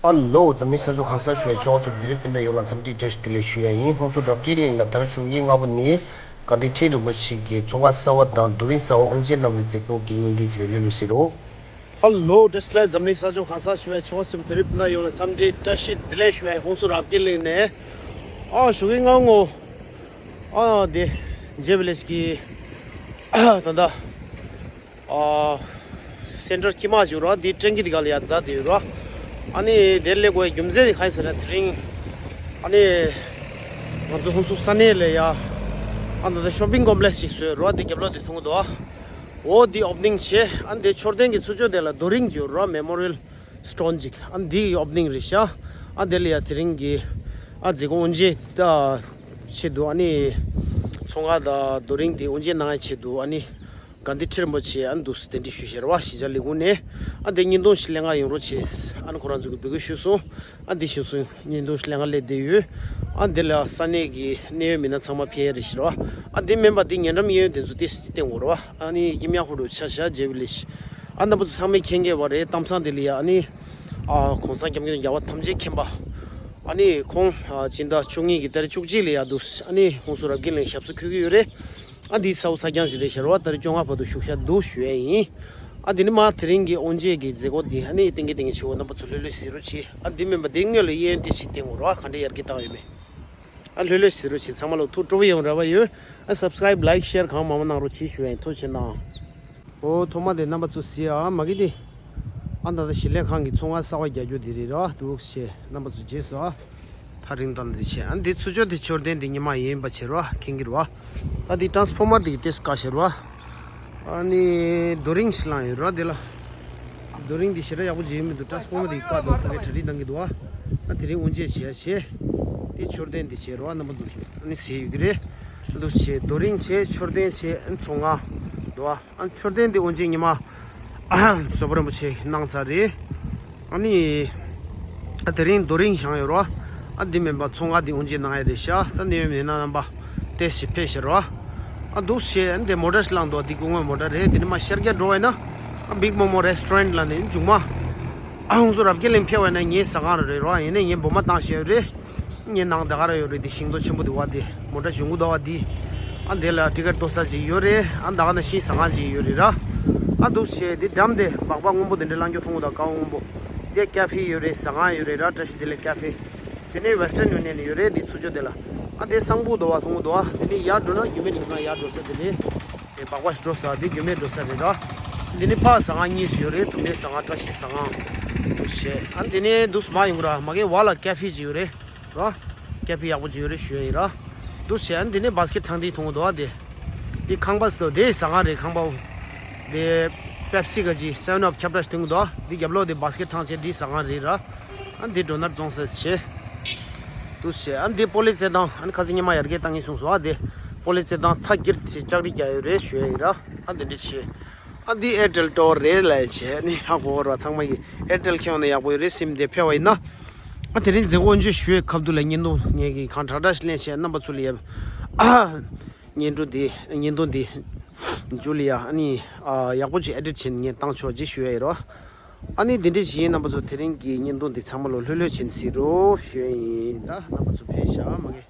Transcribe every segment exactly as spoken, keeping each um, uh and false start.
ཨ་ལོ། འཛམ་གླིང་ས་ཕྱོགས་གང་སར་བཞུགས་པའི་ཆོས་ཚོགས་བོད་རིགས་སྤུན་ཟླ་ཡོངས་ལ་འཚམས་འདྲི་བཀྲ་ཤིས་བདེ་ལེགས་ཞུ་ཡ་ཡིན། ཧོན་སུར་རབ་རྒྱས་གླིང་ལ་ད་རེས་ཆུ་ཚོད་ལྔ་པོ་ནས་དགའ་ལྡན་ཁྲི་རིན་པོ་ཆེ་གི་ཚོང་ཁང་གསར་བ་དང་རྡོ་རིང་གསར་བ་དབུ་འབྱེད་གནང་བའི་མཛད་སྒོ་དེ་སྙིང་བསྡུས་བརྗོད་ལེ་ལུ་ཟེར་རོ། ཧ་ལོ། བཀྲ་ཤིས་བདེ་ལེགས། འཛམ་གླིང་ས་ཕྱོགས་གང་སར་བཞུགས་པའི་ཆོས་ཚོགས་བོད་རིགས་སྤུན་ཟླ་ཡོངས་ལ་འཚམས་འདྲི་བཀྲ་ཤིས་བདེ་ལེགས་ཞུ་ཡ་ཡིན། ཧོན་སུར་རབ་རྒྱས་གླིང་ནས། ཨ་ཞོགས་ཀའི་སྔ་མོ། ཨ་དེ་ཇེ་ཝི་ལེཇ་གི་ད་ལྟ། ཨ། སེན་ཊར་དཀྱིལ་མ་ཞིག་རོ། འདི་ཊེང་ཀི་འདི་ག་ལ་ཡ་འཛེགས་ཏེ་ཡོད་རོ། ཨ་ནི་དེར་སླེབས་དགོས་རྒྱུ་མཚན་དེ་གང་ཡིན་ཟེར་ན། དེ་རིང་ཨ་ནི་ང་ཚོ་ཧོན་སུར་ས་གནས་ལ་ཡ་ཨ་ད་ལྟ་ཤོ་པིང་ཀོམ་པི་ལེགས་ཤིག་བཟོས་རོ། འདི་རྒྱབ་ལོགས་འདི་མཐོང་གི་འདུག་ཨ། འོ་འདི་ཨོ་པ་ནིང་བྱས། ཨ་འདི་མཆོད་རྟེན་གྱི་ཚུར་ཕྱོགས་དེ་ལ་རྡོ་རིང་ཅིག་ཡོད་རོ། མེ་མོ་རི་ཡལ་སི་ཊོན་ཅིག། ཨ་འདི་ཨོ་པ་ནིང་རེད་ཤག། ཨ་དེ་ལ་ཡ་དེ་རིང་གི་ཨ་མཛད་སྒོ་དབུ་འབྱེད་ད་ཆེད་དུ། ཨ་ནི་ཚོང་ཁང་དང་རྡོ་རིང་དེ་དབུ་འབྱེད་གནང་ཡ་ཆེད་དུ། ཨ་ནི་དགའ་ལྡན་ཁྲི་རིན་པོ་ཆེ་ཨ་ནི་འདུག་སེ་གདན་འདྲེན་ཞུས་བཞག་རེད་བ། གཞིས་ཆགས་ལས་ཁུངས་ནས། ཨ་དེ་བརྙན་ཐུང་ཞིག་ལེན་ག་ཡོང་རོགས་བྱེད། ཨ་ནི་ཁོ་རང་ཚོ་གི་འབོད་སྐུལ་ཞུས་སོང་། ཨ་དེ་ཞུས་སོང་། བརྙན་ཐུང་ཞིག་ལེན་ག་སླེབས་བསྡད་ཡོད། ཨ་དེ་ལ་ས་གནས་ཀྱི་གནད་ཡོད་མི་སྣ་ཚང་མ་ཕེབས་ཡ་རེད་ཤག་རེད་བ། ཨ་དེ་མིན་པ་དེ་ཉེ་འགྲམ་གཡས་གཡོན་དེ་ཚོ་ཏོག་ཙམ་བསྟན་དགོས་རེད་བ། ཨ་ནི་ཡིན་ཡང་ཧུ་ལུ་ཆ་ཤ་ཇེ་ཝི་ལེཇ། ཨ་རྣམ་པ་ཚོ་ཚང་མས་མཁྱེན་གྱི་ཡོད་རེད། གཏམ་བཟང་དེ་ལ་ཡ་ཨ་ནི་ཨ་གོང་ས་སྐྱབས་མགོན་རྒྱལ་བ་ཐམས་ཅད་མཁྱེན་པ། ཨ་ནི་ཁོང་ཨ་སྤྱི་ཟླ་བཅུ་གཉིས་ཀྱི་ཏ་རིག་བཅུ་གཅིག་ལ་ཡ་འདུག། ཨ་ནི་ཧོན་སུར་རབ་རྒྱས་གླིང་ཞབས་སོར་འཁོད་ཀྱི་ཡོད་རེད། ཨ་འདི་ས་འོག་ས་རྐྱང་ཞིག་རེད་ཤག་རེད་བ། ཏ་རིག་བཅོ་ལྔ་བར་དུ་བཞུགས་ཤག་འདུག་ཞུ་ཡ་ཡིན། ཨ་འདི་ནི་མ་དེ་རིང་གི་དབུ་འབྱེད་ཀྱི་མཛད་སྒོ་འདི་ཨ་ནི་ཏན་ཏན་ཏན་ཏན་ཞུ་བ། རྣམ་པ་ཚོ་ལྷོད་ལྷོད་གཟིགས་རོགས་བྱེད། ཨ་འདི་མིན་པ་འདི་སྔོན་ལ་གཡས་གཡོན་ཏོག་ཙམ་བསྟན་དགོས་རེད་བ། ག་འདྲ་ཡར་རྒྱས་བཏང་ཡོད་མེད། ཨ་ལྷོད་ལྷོད་གཟིགས་རོགས་བྱེད། ཚང་མ་ལ་ཐུགས་སྤྲོ་པོ་ཡོང་རེ་བ་ཡོད། ཨ་སབ་སི་ཀ་རེབ་ལའིཀ་ཤེར་གང་མང་མང་གནང་རོགས་བྱེད་ཞུ་ཡ་ཡིན། ཐུགས་རྗེ་གནང་། ཨོ་ཐོག་མ་དེ་རྣམ་པ་ཚོ་གཟིགས་ཨ། མ་གི་དེ། ཨ་ད་ལྟ་ཞིང་ལས་ཁང་གི་ཚོང་ཁང་གསར་པ་རྒྱག་རྒྱུ་དེ་རེད་ར། འདུག་བྱས་རྣམ་པ་ཚོ་རྗེས་སུ་ཨ། ཐག་རིང་ཐག་འདི་བྱས། ཨ་འདི་ཚུར་ཕྱོགས་དེ་མཆོད་རྟེན་དེ་ཉི་མ་ཡིན་པ་བྱས་ར། མཁྱེན་གྱི་ར། ཨ་འདི་ཊ་རན་སི་ཕོར་མར་དེ་གི་ཏོག་ཙམ་བཀག་བཞག་ར། ཨ་ནི་རྡོ་རིང་ཞིག་བསླངས་ཡོད་ར་དེ་ལ། རྡོ་རིང་འདི་ཞེ་དྲག་ཡག་པོ་བྱས་མི་འདུག། ཊ་རན་སི་ཕོར་མར་དེ་གི་བཀག་འདུག། ཕ་གིར་གྲ་སྒྲིག་གནང་གི་འདུག་ཨ། ཨ་དེ་རིང་དབུ་འབྱེད་བྱས་བྱས། དེ་མཆོད་རྟེན་འདི་བྱས་ར། རྣམ་པ་འདུག། ཨ་ནི་ཟེར་ཡོད་ཀྱི་རེད། འདུག་བྱས་རྡོ་རིང་བྱས། མཆོད་རྟེན་བྱས། ཨ་ནི་ཚོང་ཁང་འདུག་ཨ། ཨ་ནི་མཆོད་རྟེན་འདི་དབུ་འབྱེད་ཉི་མ་བཟོད་པ་རིན་པོ་ཆེ་གནང་ཚར་རེད། ཨ་ནི། ཨ་དེ་རིང་རྡོ་རིང་བཞེངས་ཡོད་རོ། ཨ་འདི་མིན་པ་ཚོང་ཁང་འདི་དབུ་འབྱེད་གནང་ཡ་རེད་ཤག། ད་གནད་ཡོད་མི་སྣ་རྣམ་པ་ཏོག་ཙམ་ཕེབས་ཤག་རོ། ཨ་འདུག་བྱས། ཨ་འདི་མོ་ཊ་ཞིག་བསླངས་འདུག། འདི་སྐུ་ངོའི་མོ་ཊ་རེད། དེ་ནས་མར་ཤར་རྒྱག་འགྲོ་བ་ཡིན་ན། ཨ་བིག་མོ་མོ་རེ་སི་ཊོ་རན་ཊི་ལ་ནི་མཇུག་མ། ཨ་ཧོན་སུར་རབ་རྒྱས་གླིང་ཕེབས་པ་ཡིན་ན་ངའི་ཟ་ཁང་རེད་རོ། ཡིན་ནའི་ངས་སྦུག་མ་བཏང་བཞག་ཡོད་རེད། ངའི་ནང་ད་ག་ར་ཡོད་རེད། དེ་ཤིང་སྡོང་ཆེན་པོ་དེ་བ་དེ་མོ་ཊ་གཞུང་གུ་ཟླ་བ་དེ། ཨ་དེ་ལ་ཊི་ཀེ་ཊི་ལྡོག་ས་ཅིག་ཡོད་རེད། ཨ་ད་ག་ན་ཤིང་ཟ་ཁང་ཅིག་ཡོད་རེད་ར། ཨ་འདུག་བྱས་དེ་འགྲམ་དེ་སྦག་སྦག་སྔོན་པོ་དེ་འདྲ་ལངས་རྒྱུ་མཐོང་གི་འདུག། ཀ་བ་སྔོན་པོ། དེ་ཀ་ཧྥེ་ཡོད་རེད། ཟ་ཁང་ཡོད་རེད་ར། བཀྲ་ཤིས་བདེ་ལེགས་ཀ་ཧྥེ། དེ་ནས་ཝེ་སི་ཊརན་ཡུ་ནི་ཡན་ཡོད་རེད། དེ་ཚུར་ཕྱོགས་དེ་ལ། ཨ་དེ་གསང་ཕུག་ཟླ་བ་མཐོང་གི་འདུག། ཨ་དེ་ནས་ཡར་འགྲོ་ན་རྒྱུད་སྨད་གྲྭ་ཚང་ཡར་འགྲོ་ས་དེ་རེད། དེ་སྦག་སྦག་ཞིག་འགྲོ་ས་དེ་རྒྱུད་སྨད་འགྲོ་ས་རེད་ར། དེ་ནས་ཕར་ཟ་ཁང་གཉིས་སུ་ཡོད་རེད། དུམ་གྲ་ཟ་ཁང་། བཀྲ་ཤིས་ཟ་ཁང་། འདུག་བྱས། ཨ་དེ་ནས་འདུག་སེ་མར་ཡོང་གི་ར། མ་གི་བ་ལ་ཀ་ཧྥེ་ཅིག་ཡོད་རེད་ར། ཀ་ཧྥེ་ཡག་པོ་ཅིག་ཡོད་རེད་ཞུ་ཡ་ཡིན་ར། འདུག་བྱས། ཨ་འདི་ནས་བྷ་སི་ཀེ་ཊི་ཐང་དེ་མཐོང་གི་འདུག། ཨ་དེ། དེ་ཁང་པ་ཟེར་དུས་དེ་ཟ་ཁང་རེད། ཁང་པ། དེ་པེབ་སི་ག་ཅིག་སེ་ཝེན་ཨབ་ཁྱབ་བསྒྲགས་ཐོན་གྱི་འདུག། འདི་རྒྱབ་ལོགས་དེ་བྷ་སི་ཀེ་ཊི་ཐང་བྱས། འདི་ཟ་ཁང་རེད་ར། ཨ་འདི་ཌོ་ནཊ་བཙོང་ས་བྱས། འདུག་བྱས། ཨ་འདི་པོ་ལི་རྩེད་ཐང་། ཨ་ནི་ཁ་སང་ཉི་མ་ཡར་རྒྱས་བཏང་ངེས་གསུངས་སོང་། ཨ་དེ་པོ་ལི་རྩེད་ཐང་ཐག་སྒེར་བྱས་ལྕགས་རི་རྒྱག་ཡོད་རེད་ཞུ་ཡ་ཡིན་ར། ཨ་འདི་འདྲ་བྱས། ཨ་འདི་ཨེར་ཊེལ་ཊ་ཝར་རེད་ལབ་བྱས། ཨ་ནི་ཧ་གོ་བ་ར། ཚང་མ་གིས་ཨེར་ཊེལ་ཁྱེར་ཡོང་ན་ཡག་པོ་ཡོད་རེད། སིམ་དེ་ཕེབས་པ་ཡིན་ན། ཨ་དེ་རིང་མཛད་སྒོ་དབུ་འབྱེད་ཞུ་བའི་སྐབས་དུས་ལ་བརྙན་ཐུང་ངེད་ཀྱིས་གང་དྲག་དྲག་ཞིག་ལེན་བྱས། རྣམ་པ་ཚོ་ལ་ཡ། ཨ། བརྙན་ཐུང་འདི། བརྙན་ཐུང་འདི་མཇུག་ལ་ཡ། ཨ་ནི་ཨ་ཡག་པོ་ཅིག་ཨེ་ཌིཊ་བྱས་ནས་ངས་བཏང་ཆོག་ཅེས་ཞུ་ཡ་ཡིན་རོ། ཨ་ནི་འདི་འདྲ་ཞིག་ཡིན། རྣམ་པ་ཚོ་དེ་རིང་གི་བརྙན་ཐུང་འདི་ཚང་མ་ལོ་ལྷོད་ལྷོད་བྱས་ནས་གཟིགས་རོགས་ཞུ་ཡ་ཡིན། ད་རྣམ་པ་ཚོ་ཕེབས་ཤག་མ་གི།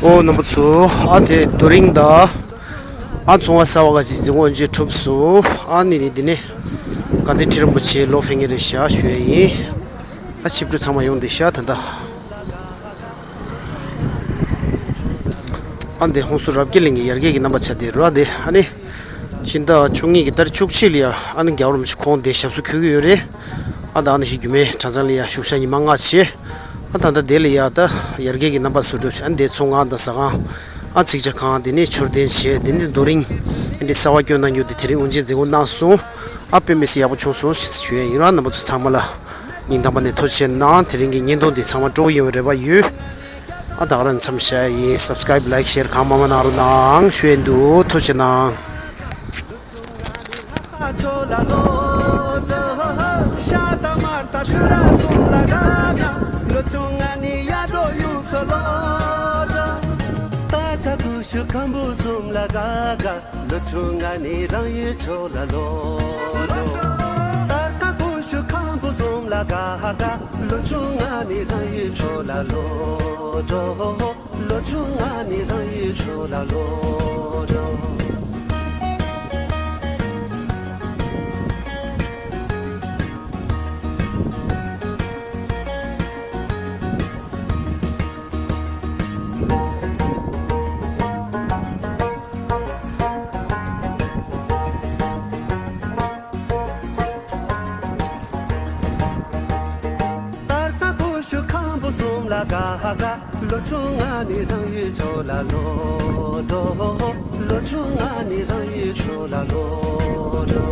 ཨོ་རྣམ་པ་ཚོ། ཨ་དེ་རྡོ་རིང་ད། ཨ་ཚོང་བ་གསར་པ་ག་ཅིག་འཛིན་གོ་འཇུ་གྲུབ་སོང་། ཨ་ནི་ནི་འདི་ནས་དགའ་ལྡན་ཁྲི་རིན་པོ་ཆེ་ལོ་ཕེབས་ངེས་རེད་ཤག་ཞུ་ཡ་ཡིན། ཨ་ཆིབས་འགྲོ་ཚང་མ་ཡོང་བསྡད་ཤག་ད་ལྟ། ཨ་འདི་ཧོན་སུར་རབ་རྒྱས་གླིང་གི་ཡར་རྒྱས་ཀྱི་རྣམ་པ་ཆགས་བསྡད་རེད། ཨ་འདི་ཨ་ནི། ཕྱི་ཟླ་བཅུ་གཉིས་ཀྱི་ཏ་རིག་བཅུ་གཅིག་ལ་ཡ་ཨ་ནི་རྒྱལ་བ་རིན་པོ་ཆེ་ཁོང་དེ་ཞབས་སོར་འཁོད་ཀྱི་ཡོད་རེད། ཨ་ད་ཨ་ནི་ཞིག་རྒྱུད་སྨད་གྲྭ་ཚང་ལ་ཡ་བཞུགས་ཞག་ཉི་མ་ལྔ་བྱས། ཨ་ད་ད་དེ་ལ་ཡ་ད་ཡར་རྒྱས་ཀྱི་རྣམ་པ་བཟོ་འདྲ་ཞིག་ཨ་ནི་དེ་ཚོང་ཁང་དང་ཟ་ཁང་། ཨ་ཚིག་ཇ་ཁང་། དེ་ནས་མཆོད་རྟེན་བྱས། དེ་ནས་རྡོ་རིང་། ཨ་འདི་གསར་པ་སྐྱོན་གནང་རྒྱུ་དེ་དེ་རིང་དབུ་འབྱེད་མཛད་སྒོ་གནང་སོང་། ཨ་དཔེ་མི་སྲིད་ཡག་པོ་བྱུང་སོང་ཞེས་ཞུ་ཡ་ཡིན། ར་རྣམ་པ་ཚོ་ཚང་མ་ལ་ཉིན་དང་པ་ནས་ཐུགས་རྗེ་གནང་། དེ་རིང་གི་བརྙན་ཐུང་འདི་ཚང་མ་སྤྲོ་པོ་ཡོང་བའི་རེ་བ་ཡོད། ཨ་ད་ག་རང་མཚམས་བཞག་ཡིན། སབ་སི་ཀ་རེབ་ལའིག་ཤེར་གང་མང་མང་གནང་རོགས་གནང་ཞུ་ཡས་འདུག་ཐུགས་རྗེ་གནང་། ལོ་ཆུང་ང་ནི་རང་ཡུལ་ཕྱོགས་ལ་ལོག་འགྲོ། ད་ལྟ་ཀུ་ཤུ་ཁམ་བུ་གསུམ་ལ་དགའ་དགའ། ལོ་ཆུང་ང་ནི་རང་ཡུལ་ཕྱོགས་ལ་ལོག་འགྲོ། ལོ་ཆུང་ང་ནི་རང་ཡུལ་ཕྱོགས་ལ་ལོག་འགྲོ། ད་ལྟ་ཀུ་ཤུ་ཁམ་བུ་གསུམ་ལ་དགའ་དགའ། ལོ་ཆུང་ང་ནི་རང་ཡུལ་ཕྱོགས་ལ་ལོག་འགྲོ། ལོ་ཆུང་ང་ནི་རང་ཡུལ་ཕྱོགས་ལ་ལོག་འགྲོ།